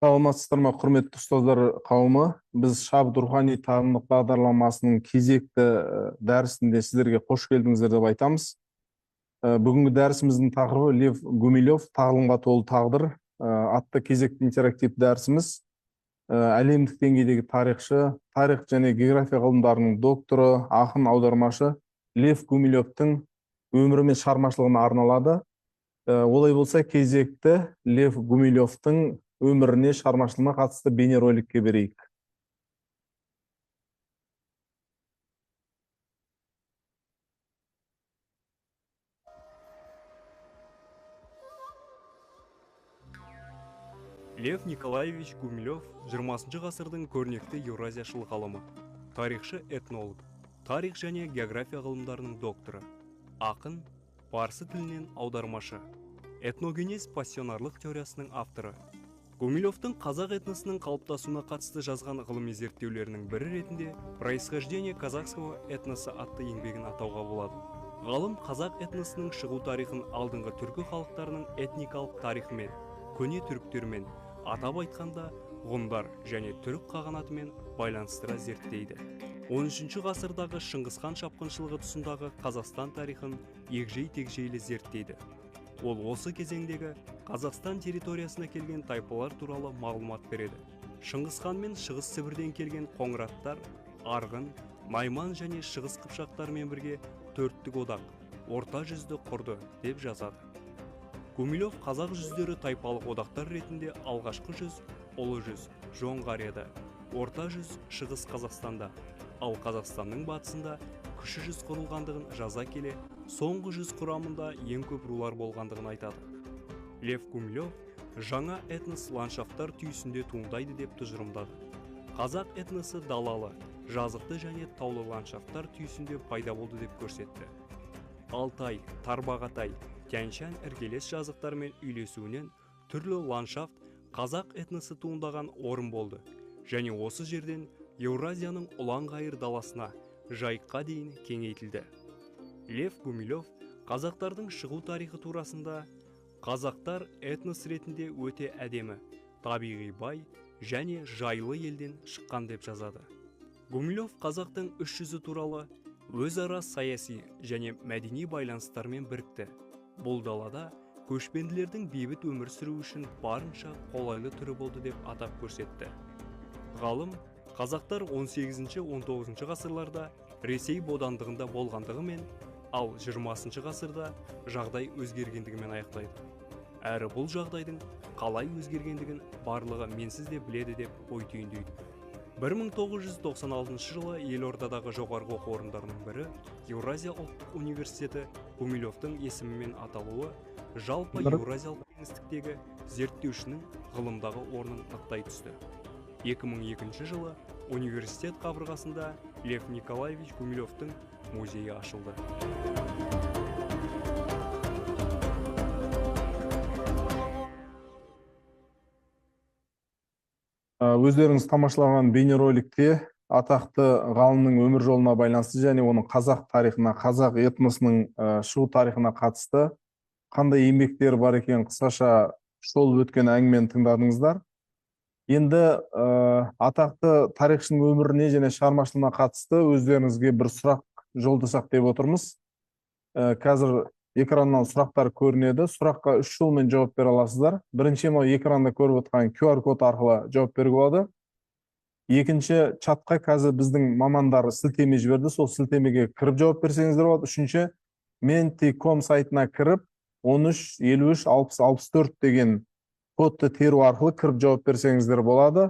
Саламатсыздар ма, құрметті ұстаздар қауымы. Біз Шабыт рухани танымдық бағдарламасының кезекті дәрісінде сіздерге қош келдіңіздер деп айтамыз. Бүгінгі дәрісіміздің тақырыбы Лев Гумилев тағылымға толы тағдыр атты кезекті интерактив дәрісіміз. Әлемдік деңгейдегі тарихшы, тарих және география ғылымдарының докторы, ақын, аудармашы Лев Гумилевтің өмірі мен шығармашылығына арналады. Олай болса, кезекті Лев Гумилевтің өміріне, шығармашылығына қатысты бейнероликке берейік. Лев Николаевич Гумилев 20 ғасырдың көрнекті еуразияшыл ғалымы, тарихшы, этнолог, тарих және география ғылымдарының докторы, ақын, парсы тілінен аудармашы, этногенез пассионарлық теориясының авторы. Гумилевтің қазақ этносының қалыптасуына қатысты жазған ғылыми зерттеулерінің бірі ретінде «Происхождение казахского этноса» атты еңбегін атауға болады. Ғалым қазақ этносының шығу тарихын алдыңғы түркі халықтарының этникалық тарихымен, көне түріктермен, атап айтқанда, ғұндар және түрік қағанатымен байланыстыра зерттейді. 13 ғасырдағы Шыңғысхан шапқыншылығы тұсындағы Қазақстан тарихын егжей-тегжейлі зерттейді. Ол осы кезеңдегі Қазақстан территориясына келген тайпалар туралы мағлұмат береді. Шыңғысхан мен Шығыс Сібірден келген қоңыраттар, Арғын, Найман және Шығыс қыпшақтармен бірге төрттік одақ, Орта жүзді құрды деп жазады. Гумилев қазақ жүздері тайпалық одақтар ретінде алғашқы жүз, Ұлы жүз, Жоңғарияда, Орта жүз, Шығыс Қазақстанда, ал Қазақстанның батысында Кіші жүз құрылғандығын жаза келе, соңғы жүз құрамында ең көп рулар болғандығын айтады. Лев Гумилев жаңа этнос ландшафттар түйісінде туындайды деп тұжырымдады. Қазақ этносы далалы, жазықты және таулы ландшафттар түйісінде пайда болды деп көрсетті. Алтай, Тарбағатай, Тянь-Шань іргелес жазықтармен үйлесуінен түрлі ландшафт қазақ этносы туындаған орын болды және осы жерден Еуразияның ұлан-ғайыр даласына, Жайыққа дейін кеңейтілді. Лев Гумилев қазақтардың шығу тарихы турасында қазақтар этнос ретінде өте әдемі, табиғи бай және жайлы елден шыққан деп жазады. Гумилев қазақтың үш жүзі туралы өзара саяси және мәдени байланыстармен бірікті. Бұл далада көшпенділердің бейбіт өмір сүруі үшін барынша қолайлы түрі болды деп атап көрсетті. Ғалым қазақтар 18-19 ғасырларда Ресей бодандығында болғандығымен, ал 20 ғасырда жағдай өзгергендігімен аяқтайды. Әрі бұл жағдайдың қалай өзгергендігін барлығы менсіз де біледі деп ой түйіндейді. 1996 жылы елордадағы жоғарғы оқу орындарының бірі Еуразия ұлттық университеті Гумилевтің есімімен аталуы жалпы еуразиялық кеңістіктегі зерттеушінің ғылымдағы орнын нықтай түсті. 2002 жылы университет қабырғасында Лев Николаевич Гумилевтің музейі ашылды. Өздеріңіз тамашалаған бейнероликте атақты ғалымның өмір жолына байланысты және оның қазақ тарихына, қазақ этносының шығу тарихына қатысты қандай еңбектері бар екенін қысқаша шолып өткен әңгімені тыңдадыңыздар. Енді атақты тарихшының өміріне және шығармашылығына қатысты өздеріңізге бір сұрақ жолдасақ деп отырмыз. Қазір экраннан сұрақтар көрінеді. Сұраққа үш жолмен жауап бере аласыздар. Бірінші, мынау экранда көріп отырған QR код арқылы жауап беруге болады. Екінші, чатқа қазір біздің мамандар сілтеме жіберді. Сол сілтемеге кіріп жауап берсеңіздер болады. Үшінші, menti.com сайтына кіріп 13 53 60 64 деген кодты теру арқылы кіріп жауап берсеңіздер болады.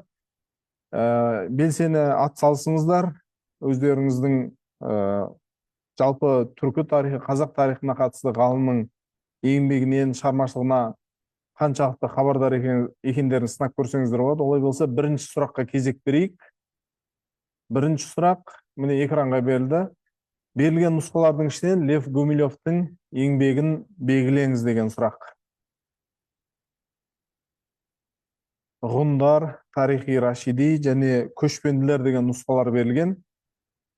Белсене ат салысыңыздар. Өздеріңіздің жалпы түркі тарихы, қазақ тарихына қатысты ғалымның еңбегінен, шығармашылығына қаншалықты хабардар екендерін сынап көрсеңіздер болады. Олай болса, бірінші сұраққа кезек берейік. Бірінші сұрақ міне экранға берілді. Берілген нұсқалардың ішінен Лев Гумилевтің еңбегін белгілеңіз деген сұрақ. Ғұндар, тарихи Рашиди және көшпенділер деген нұсқалар берілген.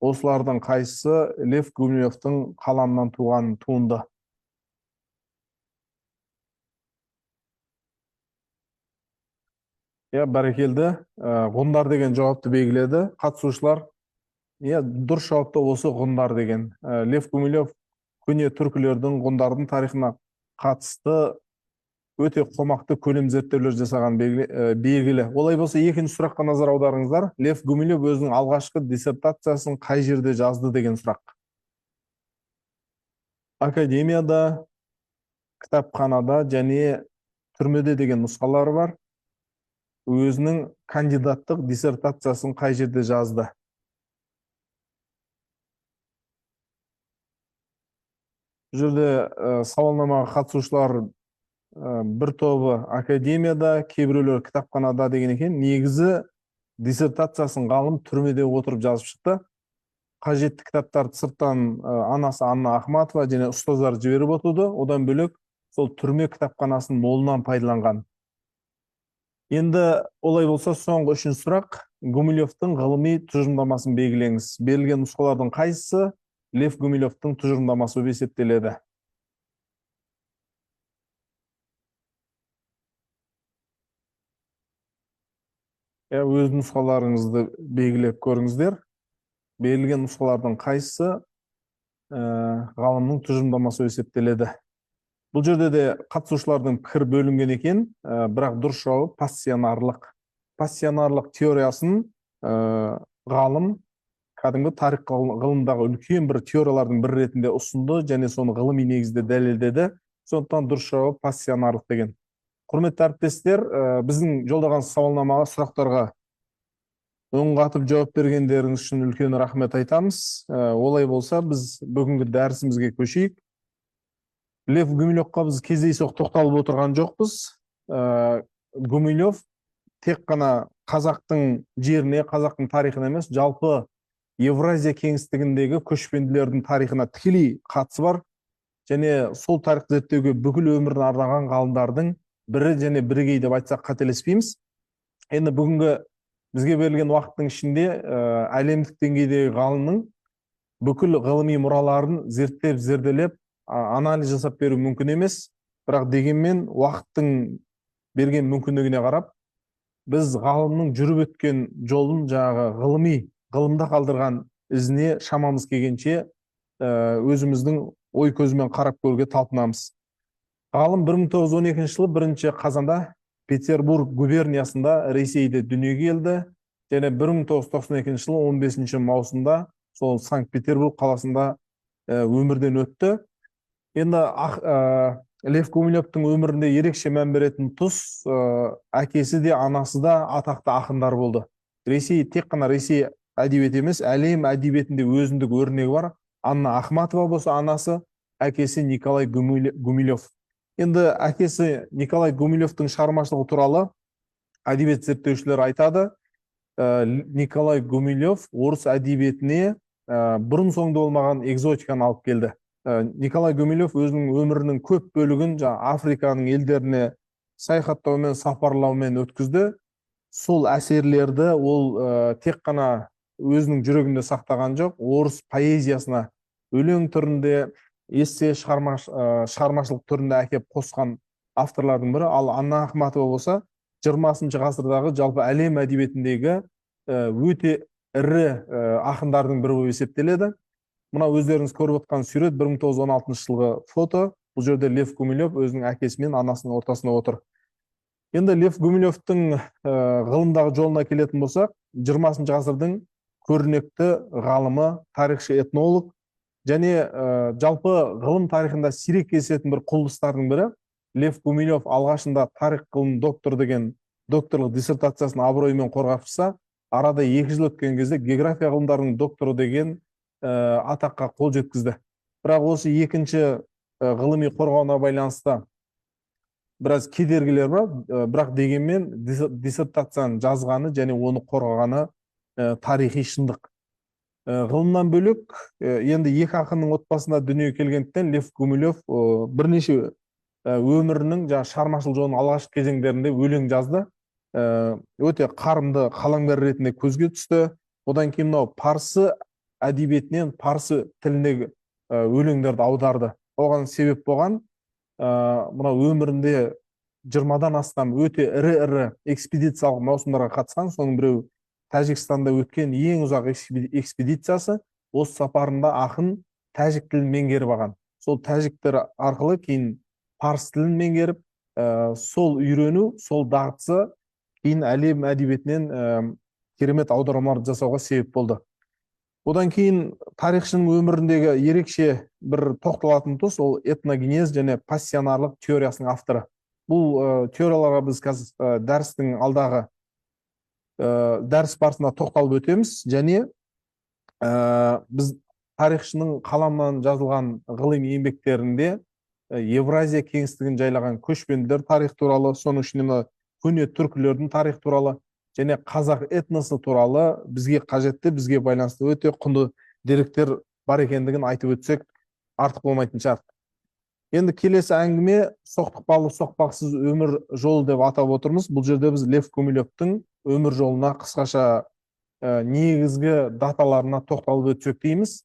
Осылардың қайсысы Лев Гумилевтің қаламынан туған туынды? Иә, бәрекелді. Ғұндар деген жауапты белгіледі қатысушылар. Иә, дұрыс жауап та осы ғұндар деген. Лев Гумилев көне түркілердің, ғұндардың тарихына қатысты өте қомақты көлем зерттеулер жасаған белгілі. Олай болса, екінші сұраққа назар аударыңыздар. Лев Гумилев өзінің алғашқы диссертациясын қай жерде жазды деген сұрақ. Академияда, кітапханада және түрмеде деген нұсқалары бар. Өзінің кандидаттық диссертациясын қай жерде жазды? Бұл жерде сауалнамаға қатысушылар бір тобы академияда, кейбіреулер кітапханада деген екен. Негізі диссертациясын ғалым түрмеде отырып жазып шықты. Қажетті кітаптарды сырттан анасы Анна Ахматова және ұстаздары жіберіп отырды. Одан бөлек сол түрме кітапханасын молынан пайдаланған. Енді олай болса, соңғы үшінші сұрақ. Гумилевтің ғылыми тұжырымдамасын белгілеңіз. Берілген нұсқалардың қайсысы Лев Гумилевтің тұжырымдамасы болып есептеледі? Өз нұсқаларыңызды белгілеп көріңіздер. Берілген нұсқалардың қайсысы ғалымның тұжырымдамасы болып есептеледі? Бұл жерде де қатысушылардың пікір бөлінген екен, бірақ дұрыс жауабы пассионарлық. Пассионарлық теориясын ғалым кәдімгі тарих ғылымындағы үлкен бір теориялардың бірі ретінде ұсынды және соны ғылыми негізде дәлелдеді. Сондықтан дұрыс жауабы пассионарлық деген. Құрметті әріптестер, біздің жолдаған сауалнамаға, сұрақтарға өң қатып жауап бергендеріңіз үшін үлкен рахмет айтамыз. Олай болса, біз бүгінгі дәрісімізге көшейік. Лев Гумилевқа біз кездейсоқ тоқталып отырған жоқпыз. Гумилев тек қана қазақтың жеріне, қазақтың тарихына емес, жалпы Евразия кеңістігіндегі көшпенділердің тарихына тікелей қатысы бар және сол тарихты зерттеуге бүкіл өмірін арнаған ғалымдардың бірі және бірегей деп айтсақ қателеспейміз. Енді бүгінгі бізге берілген уақыттың ішінде әлемдік деңгейдегі ғалымның бүкіл ғылыми мұраларын зерттеп, зерделеп, анализ жасап беру мүмкін емес. Бірақ дегенмен уақыттың берген мүмкіндігіне қарап, біз ғалымның жүріп өткен жолын, жаңағы ғылыми, ғылымда қалдырған ізіне шамамыз келгенше өзіміздің ой көзімен қарап көруге талпынамыз. Ғалым 1912 жылы 1 қазанда Петербург губерниясында Ресейде дүниеге келді және 1992 жылы 15 маусымда сол Санкт-Петербург қаласында өмірден өтті. Енді Лев Гумилевтің өмірінде ерекше мән беретін тұс, әкесі де анасы да атақты ақындар болды. Ресей, тек қана Ресей әдебиеті емес, әлем әдебиетінде өзіндік өрнегі бар. Анна Ахматова болса анасы, әкесі Николай Гумилев. Енді әкесі Николай Гумилевтің шығармашылығы туралы әдебиет зерттеушілер айтады. Николай Гумилев орыс әдебиетіне бұрын соңды болмаған экзотиканы алып келді. Николай Гумилев өзінің өмірінің көп бөлігін Африканың елдеріне саяхаттаумен, сапарлаумен өткізді. Сол әсерлерді ол тек қана өзінің жүрегінде сақтаған жоқ, орыс поэзиясына өлең түрінде, эссе шығармашылық түрінде әкеп қосқан авторлардың бірі. Ал Анна Ахматова болса, 20 ғасырдағы жалпы әлем әдебиетіндегі өте ірі ақындардың бірі болып есептеледі. Мына өздеріңіз көріп отқан сурет 1916 жылғы фото. Бұл жерде Лев Гумилев өзінің әкесі мен анасының ортасында отыр. Енді Лев Гумилевтің ғылымдағы жолына келетін болсақ, 20 ғасырдың көрнекті ғалымы, тарихшы, этнолог және жалпы ғылым тарихында сирек кездесетін бір құбылыстардың бірі. Лев Гумилев алғашында тарих ғылым докторы деген докторлық диссертациясын абыроймен қорғап шықса, арада 2 жыл өткен кезде география ғылымдарының докторы деген атаққа қол жеткізді. Бірақ осы екінші ғылыми қорғауына байланысты біраз кедергілер бар, бірақ дегенмен диссертацияны жазғаны және оны қорғағаны тарихи шындық. Ғылымнан бөлек, енді екі ақынның отбасында дүниеге келгендіктен Лев Гумилев бірнеше өмірінің шығармашылық жолының алғашқы кезеңдерінде өлең жазды. Өте қарымды қаламгер ретінде көзге түсті. Одан кейін мынау парсы әдебиетінен парсы тіліндегі өлеңдерді аударды. Оған себеп болған мынау өмірінде 20-дан астам өте ірі-ірі экспедициялық маусымдарға қатысқан. Соның біреуі Тәжікстанда өткен ең ұзақ экспедициясы. Осы сапарында ақын тәжік тілін меңгеріп алған. Сол тәжіктер арқылы кейін парсы тілін меңгеріп, сол үйрену, сол дағдысы кейін әлем әдебиетінен керемет аудармалар жасауға себеп болды. Одан кейін тарихшының өміріндегі ерекше бір тоқталатын тұс ол этногенез және пассионарлық теориясының авторы. Бұл теорияларға біз қазір дәрістің алдағы дәріс барысында тоқталып өтеміз. Және біз тарихшының қаламынан жазылған ғылыми еңбектерінде Евразия кеңістігін жайлаған көшпенділер тарих туралы, соның ішінде мына көне түркілердің тарих туралы және қазақ этносы туралы бізге қажетті, бізге байланысты өте құнды деректер бар екендігін айтып өтсек артық болмайтын шығар. Енді келесі әңгіме соқтықпалы соқпақсыз өмір жолы деп атап отырмыз. Бұл жерде біз Лев Гумилевтің өмір жолына қысқаша негізгі даталарына тоқталып өтсек дейміз.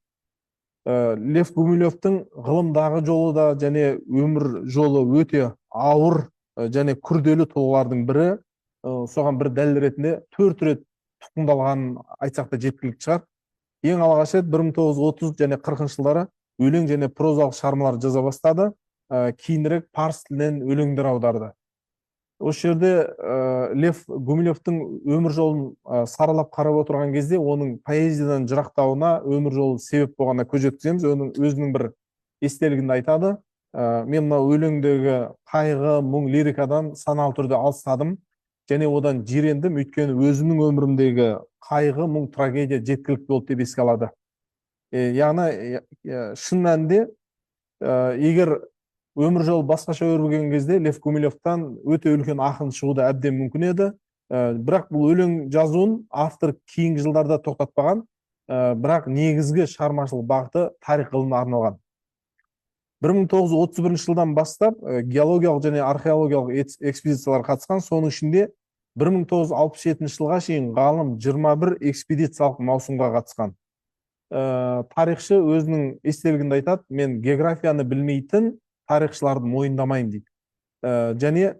Лев Гумилевтің ғылымдағы жолы да және өмір жолы өте ауыр және күрделі тұлғалардың бірі. Соған бір дәлел ретінде 4 рет тұтқындалғанын айтсақ та жеткілікті шығар. Ең алғаш рет 1930 және 40 жылдары өлең және прозалық шығармалар жаза бастады. Кейінірек парсы тілінен өлеңдер аударды. Осы жерде Лев Гумилевтің өмір жолын саралап қарап отырған кезде оның поэзиядан жырақтауына өмір жолы себеп болғанына көз жеткіземіз. Оның өзінің бір естелігінде айтады: мен мына өлеңдегі қайғы, мұң, лирикадан саналы түрде алыстадым және одан жирендім, өйткені өзімнің өмірімдегі қайғы, мұң, трагедия жеткілікті болды деп еске алады. Яғни шын мәнінде егер өмір жолы басқаша өрбіген кезде Лев Гумилевтан өте үлкен ақын шығуы да әбден мүмкін еді. Бірақ бұл өлең жазуын автор кейінгі жылдарда тоқтатпаған, бірақ негізгі шығармашылық бағыты тарих ғылымына арналған. 1931 жылдан бастап геологиялық және археологиялық экспедицияларға қатысқан. Соның ішінде 1967 жылға шейін ғалым 21 экспедициялық маусымға қатысқан. Тарихшы өзінің естелігінде айтады: мен географияны білмейтін тарихшыларды мойындамаймын дейді. Және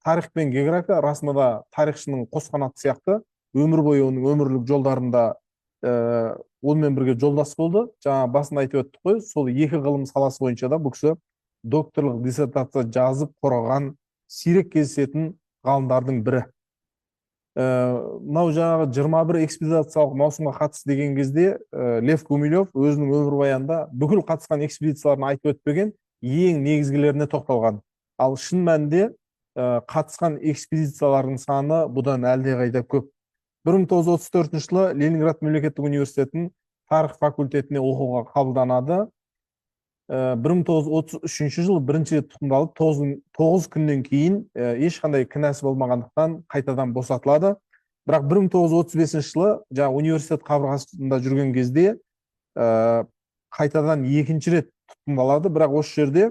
тарих пен география расында да тарихшының қос қанаты сияқты, өмір бойы оның өмірлік жолдарында онымен бірге жолдас болды. Жаңа басында айтып өттік қой, сол екі ғылым саласы бойынша да бұл кісі докторлық диссертация жазып қорғаған сирек кездесетін ғалымдардың бірі. Мынау жаңағы 21 экспедициялық маусымға қатысты деген кезде Лев Гумилев өзінің өмірбаянында бүкіл қатысқан экспедицияларын айтып өтпеген, ең негізгілеріне тоқталған. Ал шын мәнінде қатысқан экспедициялардың саны бұдан әлдеқайда көп. 1934 жылы Ленинград мемлекеттік университетінің тарих факультетіне оқуға қабылданады. 1933 жылы бірінші рет тұтқындалып, 9 күннен кейін ешқандай кінәсі болмағандықтан қайтадан босатылады. Бірақ 1935 жылы жаңа университет қабырғасында жүрген кезде қайтадан екінші рет тұтқындалады. Бірақ осы жерде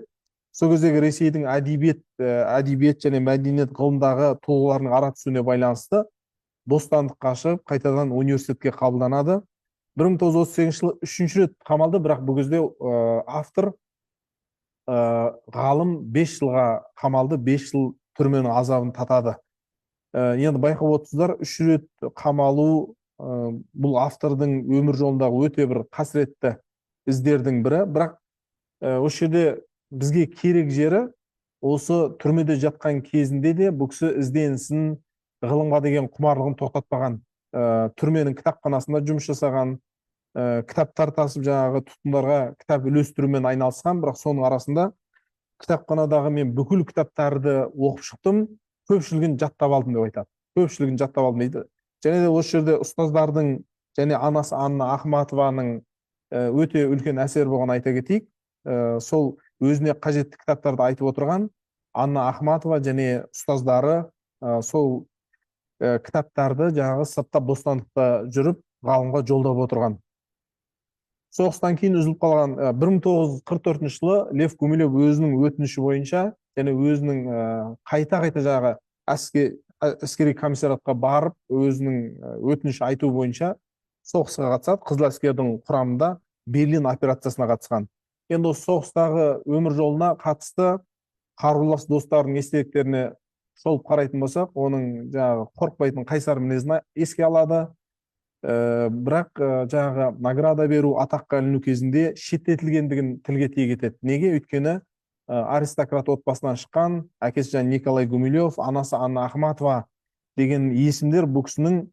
сол кездегі Ресейдің әдебиет және мәдениет ғылымдағы тұлғаларының ара түсуіне байланысты бостандыққа шығып, қайтадан университетке қабылданады. 1938 жылы үшінші рет қамалды, бірақ бұл кезде автор ғалым 5 жылға қамалды, 5 жыл түрменің азабын татады. Енді байқап отырсыздар, 3 рет қамалу бұл автордың өмір жолындағы өте бір қасіретті іздердің бірі. Бірақ осы жерде бізге керек жері, осы түрмеде жатқан кезінде де бұл кісі ізденісін, ғылымға деген құмарлығын тоқтатпаған. Түрменің кітапханасында жұмыс жасаған, кітаптар тасып жаңағы тұтқындарға кітап үлестірумен айналысқан. Бірақ соның арасында кітапханадағы мен бүкіл кітаптарды оқып шықтым, көпшілігін жаттап алдым деп айтады. Көпшілігін жаттап алдым дейді. Және де осы жерде ұстаздардың және анасы Анна Ахматованың өте үлкен әсері болғанын айта кетейік. Сол өзіне қажетті кітаптарды айтып отырған Анна Ахматова және ұстаздары сол кітаптарды жаңағы сыртта бостандықта жүріп ғалымға жолдап отырған. Соғыстан кейін үзіліп қалған 1944 жылы Лев Гумилев өзінің өтініші бойынша және өзінің қайта-қайта жаңағы әскери комиссариатқа барып өзінің өтініші айту бойынша соғысқа қатысады. Қызыл әскердің құрамында Берлин операциясына қатысқан. Енді осы соғыстағы өмір жолына қатысты Қарулас достарының естеліктеріне шолып қарайтын болсақ, оның жаңағы қорықпайтын қайсар мінезін еске алады. Бірақ жаңағы награда беру, атаққа іліну кезінде шеттетілгендігін тілге тиек етеді. Неге? Өйткені аристократ отбасынан шыққан, әкесі жаңа Николай Гумилев, анасы Анна Ахматова деген есімдер бұл кісінің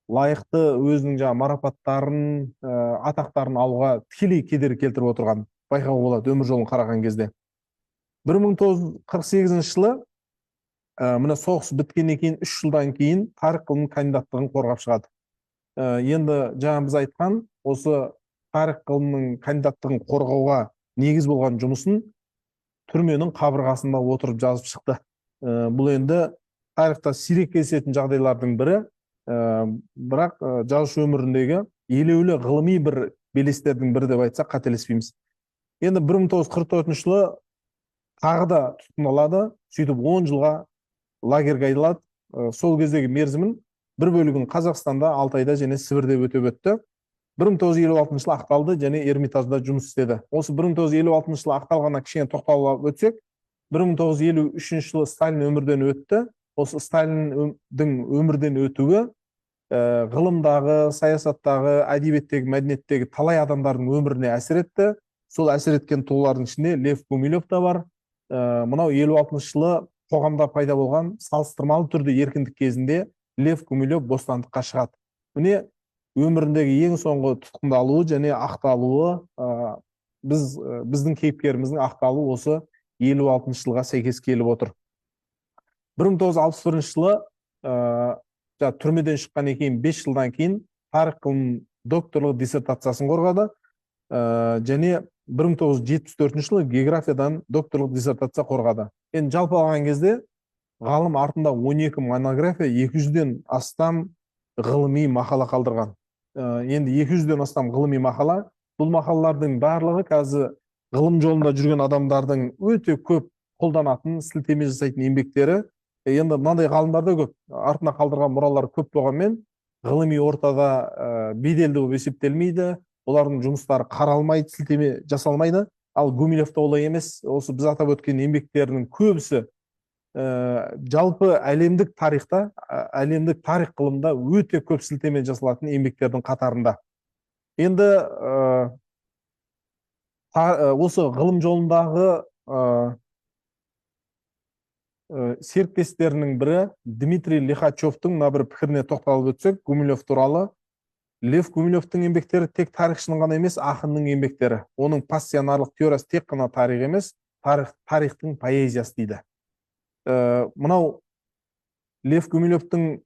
лайықты өзінің жаңа марапаттарын, атақтарын алуға тікелей кедергі келтіріп отырған байқауға болады өмір жолын қараған кезде. 1948 жылы міне соғыс біткеннен кейін 3 жылдан кейін тарих ғылымының кандидаттығын қорғап шығады. Енді жаңа біз айтқан осы тарих ғылымының кандидаттығын қорғауға негіз болған жұмысын түрменің қабырғасында отырып жазып шықты. Бұл енді тарихта сирек кездесетін жағдайлардың бірі, бірақ жазушы өміріндегі елеулі ғылыми бір белестердің бірі деп айтсақ қателеспейміз. Енді 1944 жылы тағы да тұтқындалады, сөйтіп 10 жылға лагерьге айдалады. Сол кездегі мерзімін бір бөлігін Қазақстанда, Алтайда және Сібірде өтеп өтті. 1956 жылы ақталды және Эрмитажда жұмыс істеді. Осы 1956 жылы ақталғаннан кішкене тоқталып өтсек, 1953 жылы Сталин өмірден өтті. Осы Сталиндің өмірден өтуі ғылымдағы, саясаттағы, әдебиеттегі, мәдениеттегі талай адамдардың өміріне әсер етті. Сол әсер еткен тұлғалардың ішінде Лев Гумилев та бар. Мынау 56 жылы қоғамда пайда болған салыстырмалы түрде еркіндік кезінде Лев Гумилев бостандыққа шығады. Міне өміріндегі ең соңғы тұтқындалуы және ақталуы, біздің кейіпкеріміздің ақталуы осы 56 жылға сәйкес келіп отыр. 1961 жылы түрмеден шыққаннан кейін 5 жылдан кейін тарих ғылым докторлық диссертациясын қорғады. Және 1974 жылы географиядан докторлық диссертация қорғады. Енді жалпы алған кезде ғалым артында 12 монография, 200-ден астам ғылыми мақала қалдырған. Енді 200-ден астам ғылыми мақала. Бұл мақалалардың барлығы қазір ғылым жолында жүрген адамдардың өте көп қолданатын, сілтеме жасайтын еңбектері. Енді мынандай ғалымдар да көп, артына қалдырған мұралар көп болғанмен ғылыми ортада беделді болып есептелмейді, олардың жұмыстары қаралмайды, сілтеме жасалмайды. Ал Гумилевте олай емес. Осы біз атап өткен еңбектерінің көбісі жалпы әлемдік тарихта, әлемдік тарих ғылымында өте көп сілтеме жасалатын еңбектердің қатарында. Енді осы ғылым жолындағы серіктестерінің бірі Дмитрий Лихачевтің мына бір пікіріне тоқталып өтсек, Гумилев туралы. Лев Гумилевтің еңбектері тек тарихшының ғана емес, ақынның еңбектері. Оның пассионарлық теориясы тек қана тарих емес, тарихтың поэзиясы дейді. Мынау Лев Гумилевтің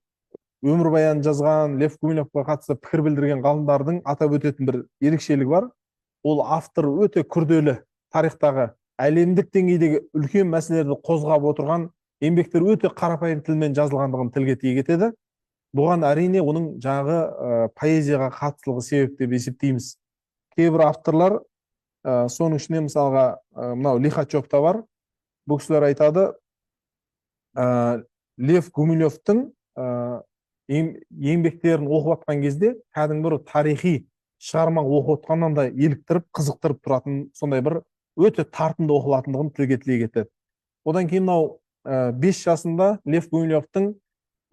өмірбаянын жазған, Лев Гумилевке қатысты пікір білдірген ғалымдардың атап өтетін бір ерекшелігі бар. Ол автор өте күрделі тарихтағы әлемдік деңгейдегі үлкен мәселелерді қозғап отырған еңбектер өте қарапайым тілмен жазылғандығын тілге тиек етеді. Бұған әрине оның жаңағы поэзияға қатыстылығы себеп деп есептейміз. Кейбір авторлар, соның ішінде мысалға мынау Лихачев та бар, бұл кісілер айтады, Лев Гумилевтің еңбектерін оқып жатқан кезде кәдімгі бір тарихи шығарма оқып отқаннан да еліктіріп, қызықтырып тұратын сондай бір өте тартымды оқылатындығын тілге тиек етеді. Одан кейін мынау 5 жасында Лев Гумилевтің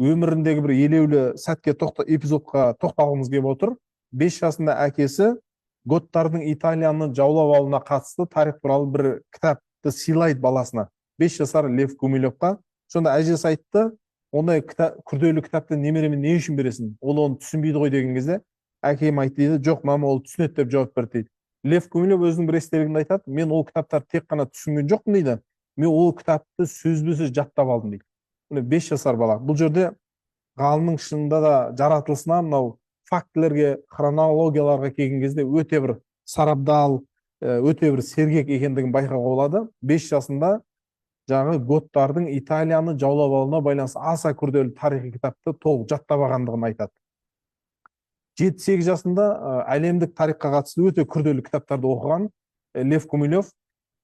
өміріндегі бір елеулі сәтке эпизодқа тоқталғымыз келіп отыр. 5 жасында әкесі готтардың Италияны жаулап алуына қатысты тарих туралы бір кітапты сыйлайды баласына. 5 жасар Лев Гумилевқа. Сонда әжесі айтты, ондай күрделі кітапты немереме не үшін бересің? Ол оны түсінбейді ғой деген кезде, әкем айтты дейді, жоқ мама, ол түсінеді деп жауап берді дейді. Лев Гумилев өзінің бір естелігінде айтады, мен ол кітаптарды тек қана түсінген жоқпын дейді, мен ол кітапты сөзбе-сөз жаттап алдым дейді. Міне 5 жасар бала. Бұл жерде ғалымның шынында да жаратылысына мынау фактілерге, хронологияларға келген кезде өте бір сарабдал, өте бір сергек екендігін байқауға болады. 5 жасында жаңағы готтардың Италияны жаулап алуына байланысты аса күрделі тарихи кітапты толық жаттап алғандығын айтады. 7-8 жасында әлемдік тарихқа қатысты өте күрделі кітаптарды оқыған Лев Гумилев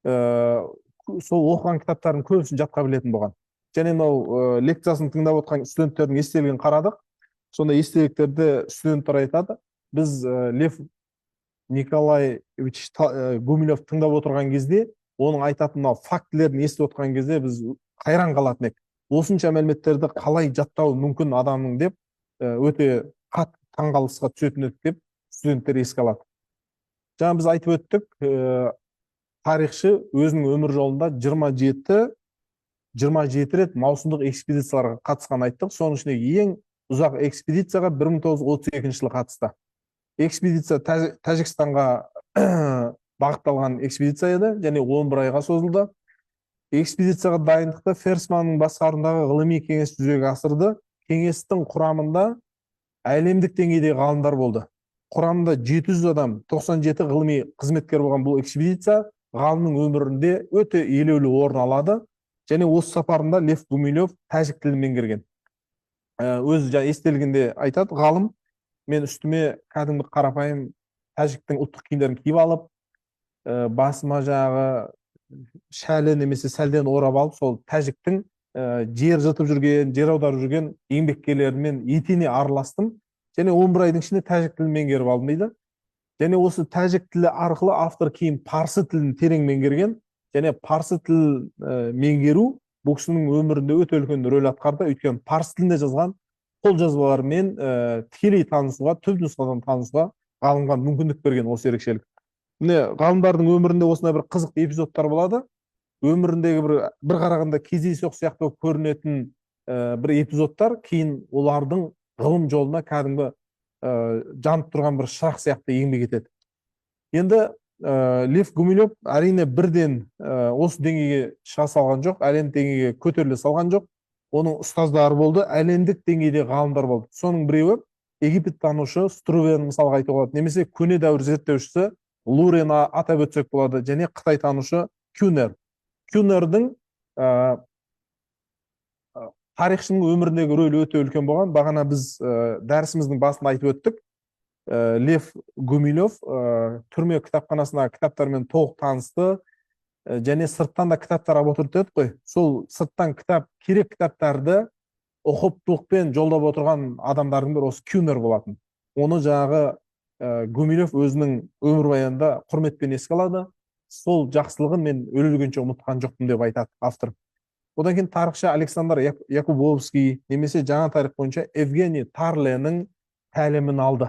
сол оқыған кітаптардың көбісін жатқа білетін болған. Және мынау лекциясын тыңдап отқан студенттердің естелігін қарадық. Сонда естеліктерде студенттер айтады, біз Лев Николаевич Гумилев тыңдап отырған кезде Оның айтатын мынау фактілерін естіп отқан кезде біз қайран қалатын едік. Осынша мәліметтерді қалай жаттауы мүмкін адамның деп өте қатты таңғалысқа түсетін едік деп студенттер еске алады. Жаңа біз айтып өттік, тарихшы өзінің өмір жолында 27 рет маусымдық экспедицияларға қатысқанын айттық. Соның ішінде ең ұзақ экспедицияға 1932 жылы қатысты. Экспедиция Тәжікстанға бағытталған экспедиция еді және 11 айға созылды. Экспедицияға дайындықты Ферсманның басқаруындағы ғылыми кеңес жүзеге асырды. Кеңестің құрамында әлемдік деңгейдегі ғалымдар болды. Құрамында 700 адам, 97 ғылыми қызметкер болған бұл экспедиция ғалымның өмірінде өте елеулі орын алады. Және осы сапарында Лев Гумилев тәжік тілін меңгерген. Өзі жаңа естелігінде айтады ғалым, мен үстіме кәдімгі қарапайым тәжіктің ұлттық киімдерін киіп алып, басыма жаңағы шәлі немесе сәлден орап алып, сол тәжіктің жер жыртып жүрген, жер аударып жүрген еңбеккерлерімен етене араластым. Және 11 айдың ішінде тәжік тілін меңгеріп алдым дейді. Және осы тәжік тілі арқылы автор кейін парсы тілін терең меңгерген. Және парсы тілін меңгеру бұл кісінің өмірінде өте үлкен рөл атқарды. Өйткені парсы тілінде жазған қолжазбалармен тікелей танысуға, түп нұсқадан танысуға ғалымға мүмкіндік берген осы ерекшелік. Міне, ғалымдардың өмірінде осындай бір қызықты эпизодтар болады. Өміріндегі бір қарағанда кездейсоқ сияқты болып көрінетін бір эпизодтар кейін олардың ғылым жолына кәдімгі жанып тұрған бір шырақ сияқты еңбек етеді. Енді Лев Гумилев әрине бірден осы деңгейге шыға салған жоқ, әлемдік деңгейге көтеріле салған жоқ. Оның ұстаздары болды, әлемдік деңгейде ғалымдар болды. Соның біреуі египеттанушы Струвені мысалға айтуға болады, немесе көне дәуір зерттеушісі Лурені атап өтсек болады, және қытайтанушы Кюнер. Кюнердің тарихшының өміріндегі рөлі өте үлкен болған. Бағана біз дәрісіміздің басында айтып өттік. Лев Гумилев түрме кітапханасына кітаптармен толық танысты, және сырттан да кітаптар алып отырды дедік қой. Сол сырттан кітап, керек кітаптарды ұқыптылықпен жолдап отырған адамдардың бірі осы Кюнер болатын. Оны жаңағы Гумилев өзінің өмірбаянында құрметпен еске алады. Сол жақсылығын мен өле-өлгенше ұмытқан жоқпын деп айтады автор. Одан кейін тарихшы Александр Якубовский немесе жаңа тарих бойынша Евгений Тарленің тәлімін алды.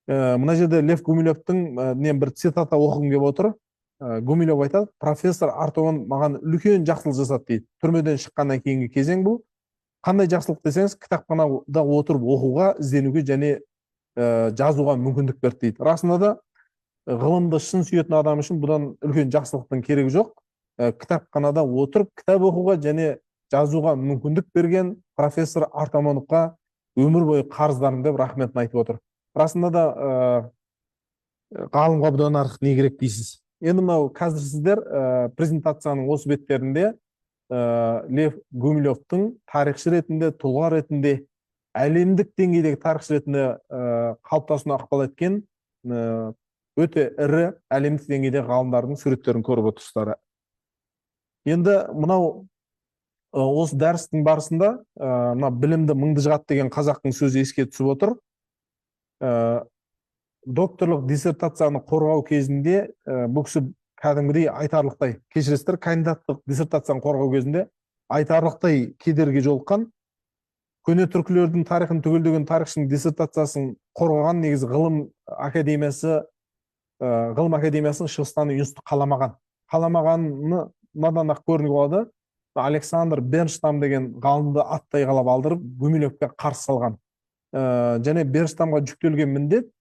Мына жерде Лев Гумилевтің бір цитата оқығым келіп отыр. Гумилев айтады, профессор Артуан маған үлкен жақсылық жасады дейді. Түрмеден шыққаннан кейінгі кезең бұл. Қандай жақсылық десеңіз, кітапханада отырып оқуға, ізденуге және жазуға мүмкіндік берді дейді. Расында да ғылымды шын сүйетін адам үшін бұдан үлкен жақсылықтың керегі жоқ. Кітапханада отырып кітап оқуға және жазуға мүмкіндік берген профессор Артамоновқа өмір бойы қарыздарым деп рахметін айтып отыр. Расында да ғалымға бұдан артық не керек дейсіз. Енді мынау қазір сіздер презентацияның осы беттерінде Лев Гумилевтің тарихшы ретінде, тұлға ретінде, әлемдік деңгейдегі тарихшы ретінде қалыптасуына ықпал еткен өте ірі әлемдік деңгейдегі ғалымдардың суреттерін көріп отырсыздар. Енді мынау осы дәрістің барысында мына білімді мыңды жығады деген қазақтың сөзі еске түсіп отыр. Докторлық диссертацияны қорғау кезінде бұл кісі кәдімгідей айтарлықтай, кешіресіздер, кандидаттық диссертацияны қорғау кезінде айтарлықтай кедергіге жолыққан. Көне түркілердің тарихын түгелдеген тарихшының диссертациясын қорғаған негізі ғылым академиясы, ғылым академиясының шығыстану институты қаламаған. Қаламағаны мынадан ақ көрініп болады. Александр Бернштам деген ғалымды аттай қалап алдырып, Гумилевке қарсы салған. Және Бернштамға жүктелген міндет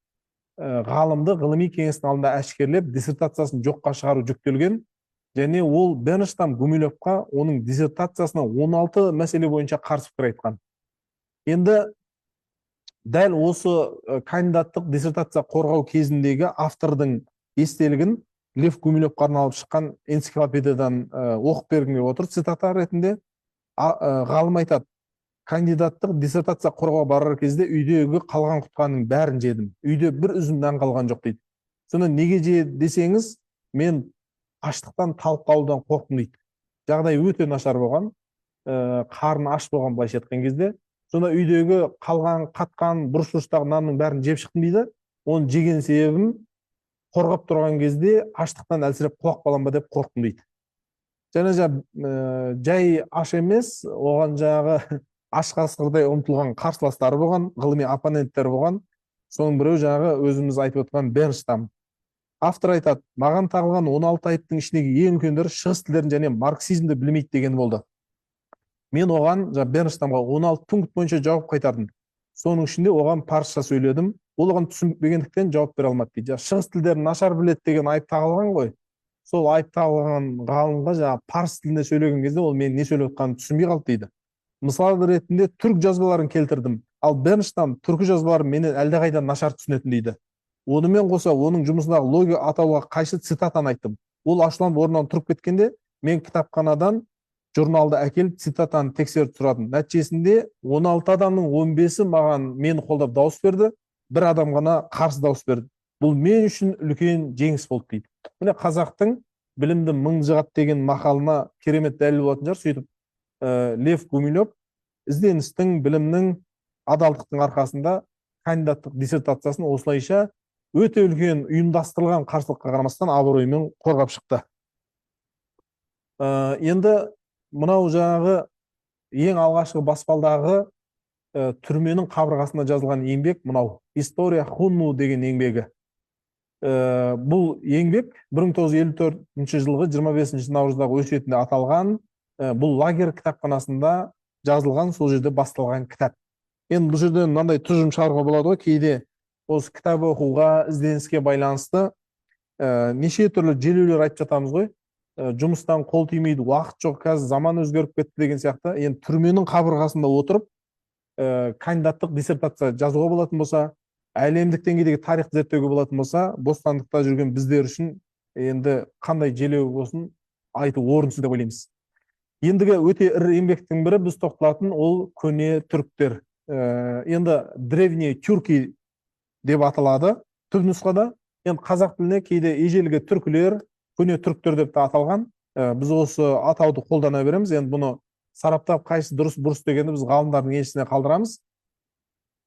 ғалымды ғылыми кеңестің алдында әшкерелеп, диссертациясын жоққа шығару жүктелген. Және ол Бернштам Гумилевқа оның диссертациясына 16 мәселе бойынша қарсы пікір айтқан. Енді дәл осы кандидаттық диссертация қорғау кезіндегі автордың естелігін Лев Гумилевқа арналып шыққан энциклопедиядан оқып бергім келіп отыр цитата ретінде. Ғалым айтады, кандидаттық диссертация қорғауға барар кезде үйдегі қалған құтқанның бәрін жедім. Үйде бір үзім нан қалған жоқ дейді. Сонда неге жеді десеңіз, мен аштықтан талып қалудан қорықтым дейді. Жағдай өте нашар болған, қарны аш болған былайша айтқан кезде. Сонда үйдегі қалған, қатқан, бұрыш-бұрыштағы нанның бәрін жеп шықтым дейді. Оны жеген себебім Қорғап тұрған кезде аштықтан әлсіреп құлап қалам ба деп қорықтым дейді. Және жай аш емес, оған жаңағы аш қасқырдай ұмтылған қарсыластары болған, ғылыми оппоненттері болған. Соның біреуі жаңағы өзіміз айтып отырған Бернштам. Автор айтады, маған тағылған 16 айыптың ішіндегі ең үлкендері шығыс тілдерін және марксизмді білмейді деген болды. Мен оған, жаңа Бернштамға, 16 пункт бойынша жауап қайтардым. Соның ішінде оған парысша сөйледім. Ол оған түсінбегендіктен жауап бере алмады дейді. Шығыс тілдерін нашар біледі деген айып тағылған ғой. Сол айып тағылған ғалымға жаңағы парыс тілінде сөйлеген кезде ол мен не сөйлеп жатқанын түсінбей қалды дейді. Мысал ретінде түрк жазбаларын келтірдім. Ал Бернштам түркі жазбаларын менен әлдеқайда нашар түсінетін дейді. Онымен қоса оның жұмысындағы логика атауға қайшы цитатаны айттым. Ол ашуланып орнынан тұрып кеткенде мен кітапханадан журналды әкеліп цитатаны тексеріп сұрадым. Нәтижесінде 16 адамның 15-і маған мені қолдап дауыс берді, бір адам ғана қарсы дауыс берді. Бұл мен үшін үлкен жеңіс болды дейді. Міне, қазақтың білімді мың жығады деген мақалына керемет дәлел болатын шығар. Сөйтіп Лев Гумилев ізденістің, білімнің, адалдықтың арқасында кандидаттық диссертациясын осылайша өте үлкен ұйымдастырылған қарсылыққа қарамастан абыроймен қорғап шықты. Енді мынау жаңағы ең алғашқы баспалдағы түрменің қабырғасында жазылған еңбек мынау «История Хунну» деген еңбегі. Бұл еңбек 1954 жылғы 25 наурыздағы өсиетінде аталған, бұл лагерь кітапханасында жазылған, сол жерде басталған кітап. Енді бұл жерден мынандай тұжырым шығаруға болады ғой, кейде осы кітап оқуға, ізденіске байланысты неше түрлі желеулер айтып жатамыз ғой. Жұмыстан қол тимейді, уақыт жоқ, қазір заман өзгеріп кетті деген сияқты. Енді түрменің қабырғасында отырып кандидаттық диссертация жазуға болатын болса, әлемдік деңгейдегі тарихты зерттеуге болатын болса, бостандықта жүрген біздер үшін енді қандай желеу болсын айту орынсыз деп ойлаймыз. Ендігі өте ірі еңбектің бірі біз тоқталатын ол «Көне түріктер». Енді «Древние тюрки» деп аталады түп нұсқада. Енді қазақ тіліне кейде ежелгі түркілер, көне түріктер деп те аталған. Біз осы атауды қолдана береміз. Енді бұны сараптап, қайсысы дұрыс, бұрыс дегенді біз ғалымдардың еншісіне қалдырамыз.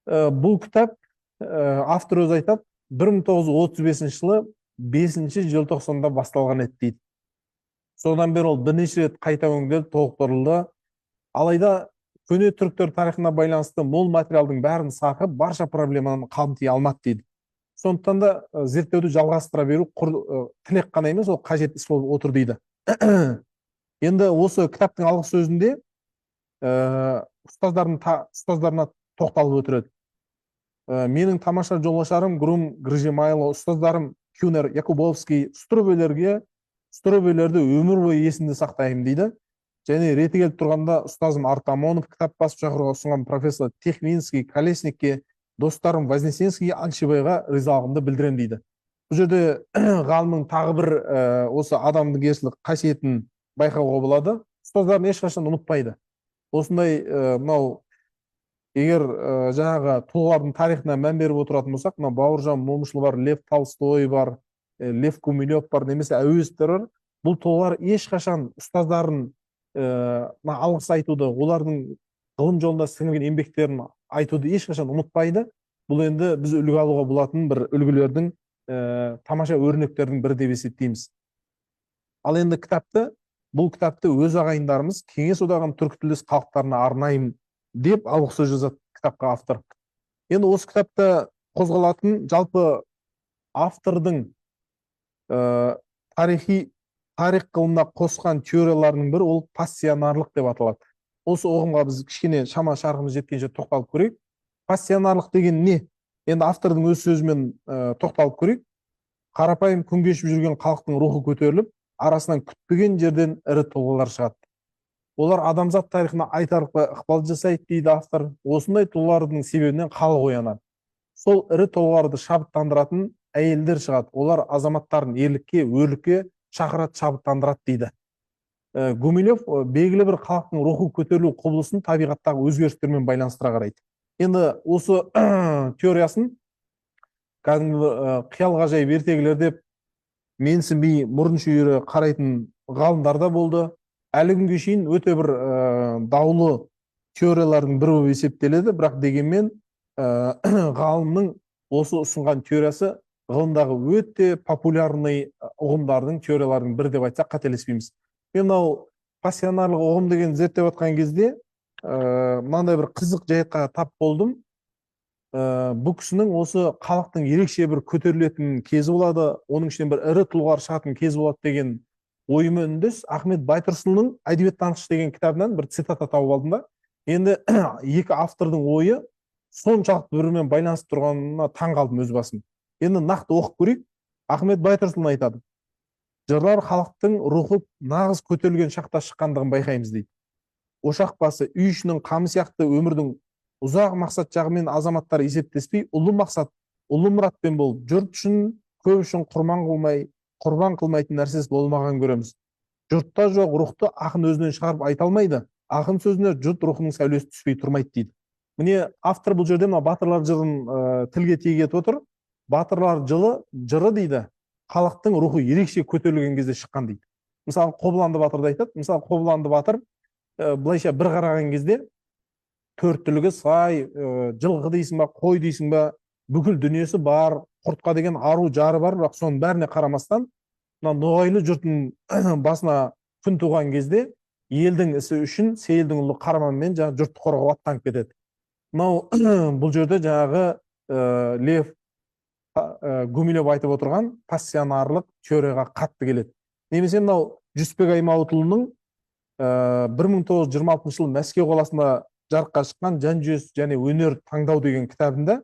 Бұл кітап, автор өзі айтады, 1935 жылы 5 желтоқсанда басталған еді дейді. Содан бері ол бірнеше рет қайта өңделіп, толықтырылды. Алайда көне түріктер тарихына байланысты мол материалдың бәрін сарқып, барша проблеманы қамти алмады дейді. Сондықтан да зерттеуді жалғастыра беру құр тілек қана емес, ол қажет іс болып отыр дейді. Енді осы кітаптың алғы сөзінде ұстаздарына тоқталып өтіреді. Менің тамаша жолашарым Грум Гржимайло, ұстаздарым Кюнер, Якубовский, Струвелерді өмір бойы есімде сақтаймын дейді. Және реті келіп тұрғанда ұстазым Артамонов, кітап басып шығаруға ұсынған профессор Техвинский, Колесникке, достарым Вознесенский, Аңшыбайға ризалығымды білдіремін дейді. Бұл жерде ғалымның тағы бір осы адамгершілік қасиетін байқауға болады. Ұстаздарын ешқашан ұмытпайды. Осындай мынау егер жаңағы тұлғалардың тарихына мән беріп отыратын болсақ, мынау Бауыржан Момышұлы бар, Лев Толстой бар, Лев Гумилев бар немесе Әуезовтер бар. Бұл тұлғалар ешқашан ұстаздарын алғыс айтуды, олардың ғылым жолында сіңірген еңбектерін айтуды ешқашан ұмытпайды. Бұл енді біз үлгі алуға болатын бір үлгілердің, тамаша өрнектердің бірі деп есептейміз. Ал енді кітапты, бұл кітапты өз ағайындарымыз Кеңес Одағының түркі тілдес халықтарына арнаймын деп алғы сөз жазады кітапқа автор. Енді осы кітапта қозғалатын жалпы автордың тарих ғылымына қосқан теорияларының бірі ол пассионарлық деп аталады. Осы ұғымға біз кішкене шама шарқымыз жеткенше тоқталып көрейік. Пассионарлық деген не? Енді автордың өз сөзімен тоқталып көрейік. Қарапайым күн кешіп жүрген халықтың рухы көтеріліп, арасынан күтпеген жерден ірі тұлғалар шығады. Олар адамзат тарихына айтарлықтай ықпал жасайды дейді автор. Осындай тұлғалардың себебінен халық оянады. Сол ірі тұлғаларды шабыттандыратын әйелдер шығады. Олар азаматтарын ерлікке, өрлікке шақырады, шабыттандырады дейді. Гумилев белгілі бір халықтың рухы көтерілу құбылысын табиғаттағы өзгерістермен байланыстыра қарайды. Енді осы теориясын кәдімгі қиял ғажайып ертегілер деп менсінбей, мұрын шүйіре қарайтын ғалымдар да болды. Әлі күнге шейін өте бір даулы теориялардың бірі болып есептеледі, бірақ дегенмен ғалымның осы ұсынған теориясы Ғылымдағы өте популярный ұғымдардың, теориялардың бірі деп айтсақ, қателеспейміз. Мен мынау пассионарлық ұғым деген зерттеп жатқан кезде мынандай бір қызық жайтқа тап болдым. Бұл кісінің осы халықтың ерекше бір көтерілетін кезі болады, оның ішінен бір ірі тұлғалар шығатын кез болады деген ойыма үндес Ахмет Байтұрсынұлының «Әдебиеттанғыш» деген кітабынан бір цитата тауып алдым да. Енді екі автордың ойы соншалықты бір бірімен байланысып тұрғанына таң қалдым өз басым. Енді нақты оқып көрейік. Ахмет Байтұрсынұлы айтады: «Жырлар халықтың рухы нағыз көтерілген шақта шыққандығын байқаймыз», – дейді. «Ошақ басы, үй ішінің қамы сияқты өмірдің ұзақ мақсат жағымен азаматтар есептеспей, ұлы мақсат, ұлы мұратпен болып, жұрт үшін, көп үшін құрман қылмай, құрбан қылмайтын нәрсесі болмаған көреміз. Жұртта жоқ рухты ақын өзінен шығарып айта алмайды. Ақын сөзіне жұрт рухының сәулесі түспей тұрмайды», – дейді. Міне, автор бұл жерде мына батырлар жырын тілге тиек етіп отыр. Батырлар жыры, дейді, халықтың рухы ерекше көтерілген кезде шыққан дейді. Мысалы, Қобыланды батырды айтады. Мысалы, Қобыланды батыр былайша бір қараған кезде төрт түлігі сай, жылқы дейсің ба, қой дейсің ба, бүкіл дүниесі бар, Құртқа деген ару жары бар. Бірақ соның бәріне қарамастан, мына ноғайлы жұртының басына күн туған кезде елдің ісі үшін Сейілдің ұлы Қараманмен жаңағы жұртты қорғауға аттанып кетеді. Мынау бұл жерде жаңағы Лев Гумилев айтып отырған пассионарлық теорияға қатты келеді. Немесе мынау Жүсіпбек Аймауытұлының 1926 жылы Мәскеу қаласында жарыққа шыққан «Жан жүйесі және өнер таңдау» деген кітабында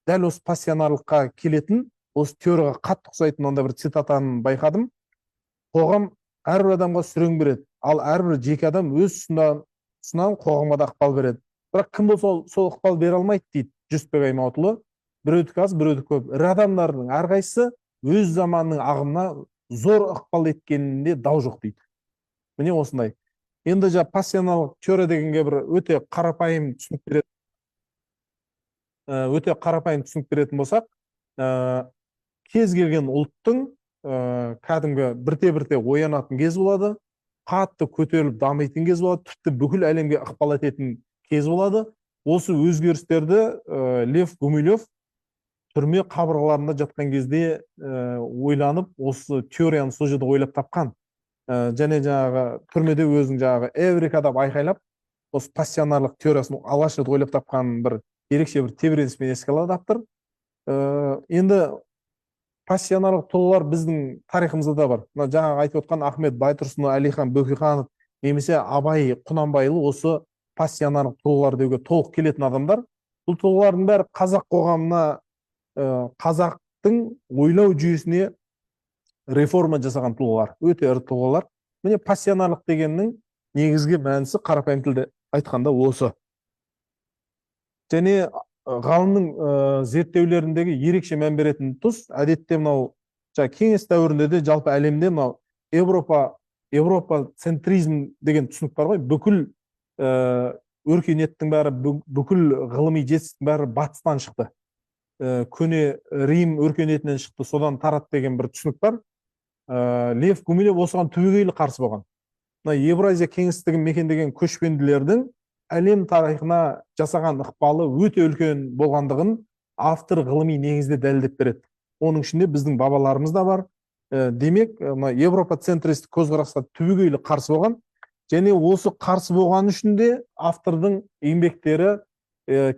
дәл осы пассионарлыққа келетін, осы теорияға қатты ұқсайтын мынандай бір цитатаны байқадым: «Қоғам әрбір адамға сүрең береді, ал әрбір жеке адам өз тұсынан қоғамға да ықпал береді. Бірақ кім болса, сол ықпал бере алмайды, – дейді Жүсіпбек Аймауытұлы. – Біреудікі аз, біреудікі көп. Ірі адамдардың әрқайсысы өз заманының ағымына зор ықпал еткенінде дау жоқ», – дейді. Міне, осындай. Енді жаңа пассионарлық теория дегенге бір өте қарапайым түсінік беретін болсақ, кез келген ұлттың кәдімгі бірте бірте оянатын кез болады, қатты көтеріліп дамитын кез болады, тіпті бүкіл әлемге ықпал ететін кез болады. Осы өзгерістерді Лев Гумилев түрме қабырғаларында жатқан кезде ойланып, осы теорияны сол жерде ойлап тапқан. Және жаңағы түрмеде өзінің жаңағы «Эврика!» деп айқайлап, осы пассионарлық теориясын алғаш рет ойлап тапқан бір ерекше бір тебіреніспен еске алады автор. Енді пассионарлық тұлғалар біздің тарихымызда да бар. Мына жаңағы айтып отқан Ахмет Байтұрсынұлы, Әлихан Бөкейханов немесе Абай Құнанбайұлы осы пассионарлық тұлғалар деуге толық келетін адамдар. Бұл тұлғалардың бәрі қазақ қоғамына, қазақтың ойлау жүйесіне реформа жасаған тұлғалар, өте ірі тұлғалар. Міне, пассионарлық дегеннің негізгі мәнісі қарапайым тілде айтқанда осы. Және ғалымның зерттеулеріндегі ерекше мән беретін тұс: әдетте мынау жаңа кеңес дәуірінде де, жалпы әлемде мынау европа центризм деген түсінік бар ғой. Бүкіл өркениеттің бәрі, бүкіл ғылыми жетістіктің бәрі батыстан шықты, көне Рим өркениетінен шықты, содан тарады деген бір түсінік бар. Лев Гумилев осыған түбегейлі қарсы болған. Мына Евразия кеңістігін мекендеген көшпенділердің әлем тарихына жасаған ықпалы өте үлкен болғандығын автор ғылыми негізде дәлелдеп береді. Оның ішінде біздің бабаларымыз да бар. Демек, мына европа центристік көзқарасқа түбегейлі қарсы болған. Және осы қарсы болғаны үшін де автордың еңбектері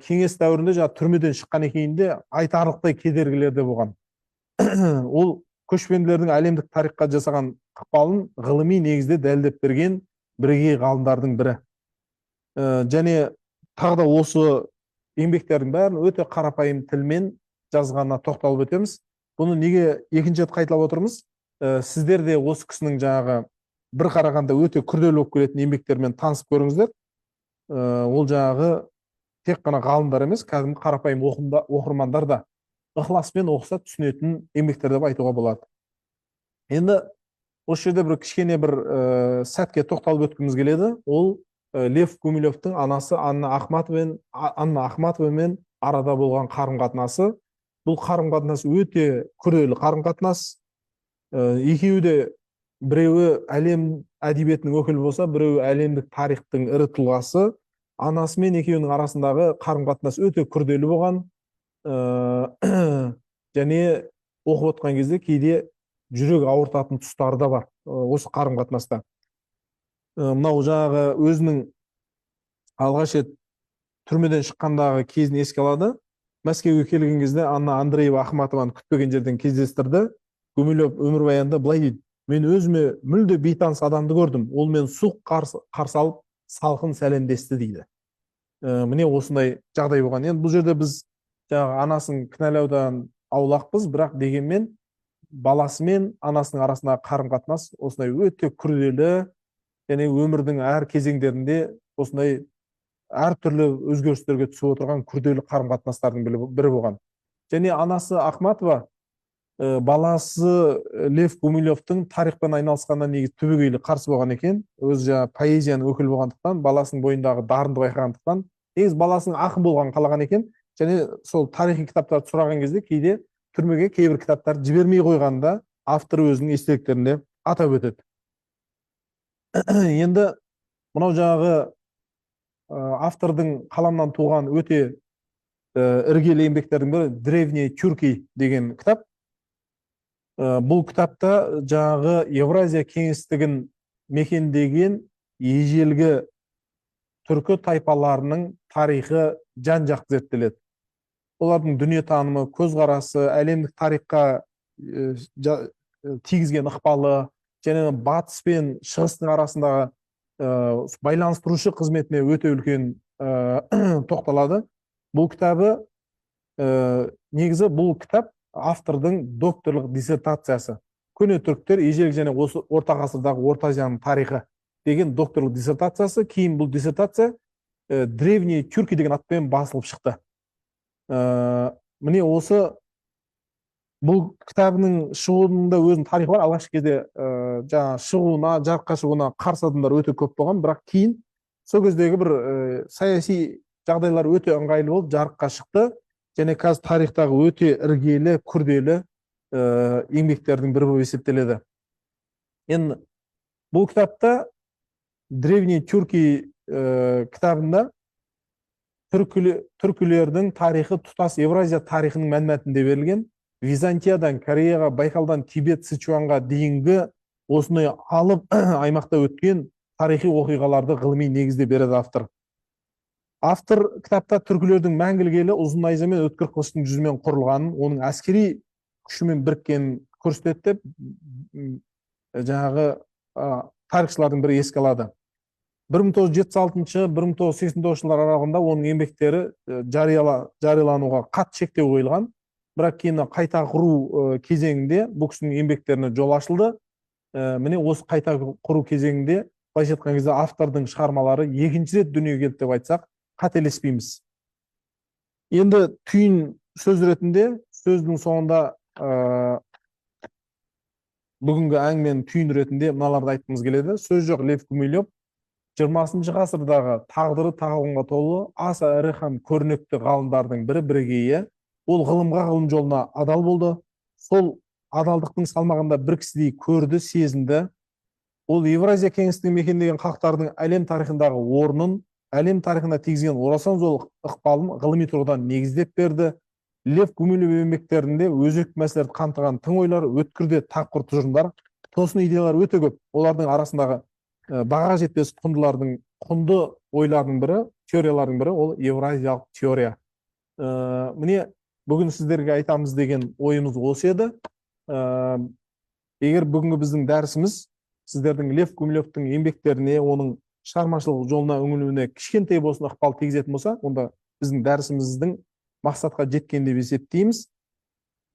кеңес дәуірінде, жаңағы түрмеден шыққаннан кейін де айтарлықтай кедергілер де болған. Ол көшпенділердің әлемдік тарихқа жасаған ықпалын ғылыми негізде дәлелдеп берген бірегей ғалымдардың бірі. Және тағы да осы еңбектердің бәрін өте қарапайым тілмен жазғанына тоқталып өтеміз. Бұны неге екінші рет қайталап отырмыз? Сіздер де осы кісінің жаңағы бір қарағанда өте күрделі болып келетін еңбектерімен танысып көріңіздер. Ол жаңағы тек қана ғалымдар емес, кәдімгі қарапайым оқырмандар да ықыласпен оқыса, түсінетін еңбектер деп айтуға болады. Енді осы жерде бір кішкене бір сәтке тоқталып өткіміз келеді. Ол Лев Гумилевтің анасы Анна Ахматовамен арада болған қарым қатынасы. Бұл қарым қатынас өте күрделі қарым қатынас. Екеуі де, біреуі әлем әдебиетінің өкілі болса, біреуі әлемдік тарихтың ірі тұлғасы. Анасымен екеуінің арасындағы қарым қатынас өте күрделі болған. Және Оқып отқан кезде кейде жүрек ауыртатын тұстары да бар осы қарым қатынаста. Мынау жаңағы өзінің алғаш рет түрмеден шыққандағы кезін еске алады. Мәскеуге келген кезде Анна Андреева Ахматованы күтпеген жерден кездестірді. Гумилев өмірбаянында былай дейді: мен өзіме мүлде бейтаныс адамды көрдім, ол мені суық қарсы алып, салқын сәлемдесті дейді. Міне осындай жағдай болған. Енді бұл жерде біз жаңағы анасын кінәлаудан аулақпыз, бірақ дегенмен баласы мен анасының арасындағы қарым-қатынас осындай өте күрделі және өмірдің әр кезеңдерінде осындай әртүрлі өзгерістерге түсіп отырған күрделі қарым-қатынастардың бірі болған. Және анасы Ахматова баласы Лев Гумилевтің тарихпен айналысқанына негізі түбегейлі қарсы болған екен. Өзі жаңа поэзияның өкілі болғандықтан, баласының бойындағы дарынды байқағандықтан, негізі баласының ақын болғанын қалаған екен. Және сол тарихи кітаптарды сұраған кезде кейде түрмеге кейбір кітаптарды жібермей қойғанын да автор өзінің естеліктерінде атап өтеді. Енді мынау жаңағы автордың қаламнан туған өте іргелі еңбектердің бірі «Древние тюрки» деген кітап. Бұл кітапта жаңағы Евразия кеңістігін мекендеген ежелгі түркі тайпаларының тарихы жан-жақты зерттеледі. Олардың дүниетанымы, көзқарасы, әлемдік тарихқа тигізген ықпалы және батыс пен шығыстың арасындағы байланыстырушы қызметіне өте үлкен тоқталады. Бұл кітабы, негізі бұл кітап автордың докторлық диссертациясы. Көне түріктер ежелгі және осы орта ғасырдағы Орта Азияның тарихы деген докторлық диссертациясы. Кейін бұл диссертация «Древние тюрки» деген атпен басылып шықты. Міне осы бұл кітабының шығуының да өзінің тарихы бар. Алғашқы кезде жаңа шығуына, жарыққа шығуына қарсы адамдар өте көп болған, бірақ кейін сол кездегі бір саяси жағдайлар өте ыңғайлы болып жарыққа шықты. Және қазір тарихтағы өте іргелі, күрделі еңбектердің бірі болып есептеледі. Енді бұл кітапта «Древние тюрки» кітабында түркілердің тарихы тұтас Евразия тарихының мәнмәтінде берілген. Византиядан Кореяға, Байқалдан Тибет, Сычуанға дейінгі осындай алып аймақта өткен тарихи оқиғаларды ғылыми негізде береді автор. Автор кітапта түркілердің мәңгілік елі ұзын найза мен өткір қылыштың жүзімен құрылғанын, оның әскери күшімен біріккенін көрсетеді деп жаңағы тарихшылардың бірі еске алады. 1976, 1989 жылдар аралығында оның еңбектері жариялануға қатты шектеу қойылған. Бірақ кейін қайта құру кезеңінде бұл кісінің еңбектеріне жол ашылды. Міне осы қайта құру кезеңінде былайша айтқан кезде автордың шығармалары екінші рет дүниеге келді деп айтсақ, қателеспейміз. Енді түйін сөз ретінде, сөздің соңында бүгінгі әңгіменің түйін ретінде мыналарды айтқымыз келеді. Сөз жоқ, Лев Гумилев 20 ғасырдағы тағдыры тағылымға толы аса ірі һәм көрнекті ғалымдардың бірі, бірегейі. Ол ғылымға, ғылым жолына адал болды. Сол адалдықтың салмағында бір кісідей көрді, сезінді. Ол Евразия кеңістігін мекендеген халықтардың әлем тарихындағы орнын, әлем тарихына тигізген орасан зор ықпалын ғылыми тұрғыдан негіздеп берді. Лев Гумилев еңбектерінде өзекті мәселелерді қамтыған тың ойлар, өткір де тапқыр тұжырымдар, тосын идеялар өте көп. Олардың арасындағы баға жетпес құнды ойлардың бірі, теориялардың бірі ол евразиялық теория. Міне бүгін сіздерге айтамыз деген ойымыз осы еді. Егер бүгінгі біздің дәрісіміз сіздердің Лев Гумилевтің еңбектеріне, оның шығармашылық жолына үңілуіне кішкентай болсын ықпал тигізетін болса, онда біздің дәрісіміздің мақсатқа жеткен деп есептейміз.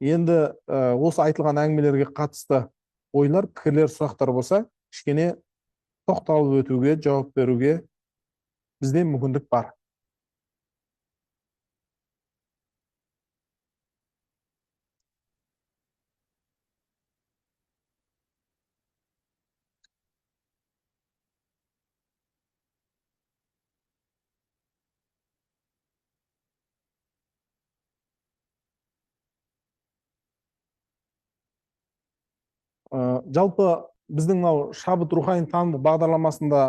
Енді осы айтылған әңгімелерге қатысты ойлар, пікірлер, сұрақтар болса, кішкене тоқталып өтуге, жауап беруге бізде мүмкіндік бар. Жалпы біздің мынау Шабыт рухани танымдық бағдарламасында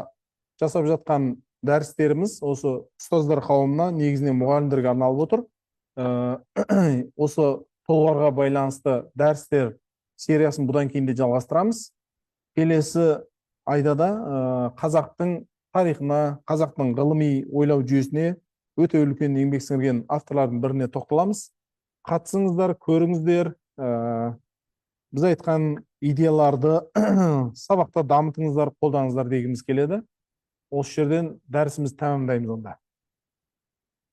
жасап жатқан дәрістеріміз осы ұстаздар қауымына, негізінен мұғалімдерге арналып отыр. Осы Тұлғаларға байланысты дәрістер сериясын бұдан кейін де жалғастырамыз. Келесі айда да қазақтың тарихына, қазақтың ғылыми ойлау жүйесіне өте үлкен еңбек сіңірген авторлардың біріне тоқталамыз. Қатысыңыздар, көріңіздер, біз айтқан идеяларды сабақта дамытыңыздар, қолданыңыздар дегіміз келеді. Осы жерден дәрісімізді тәмамдаймыз онда.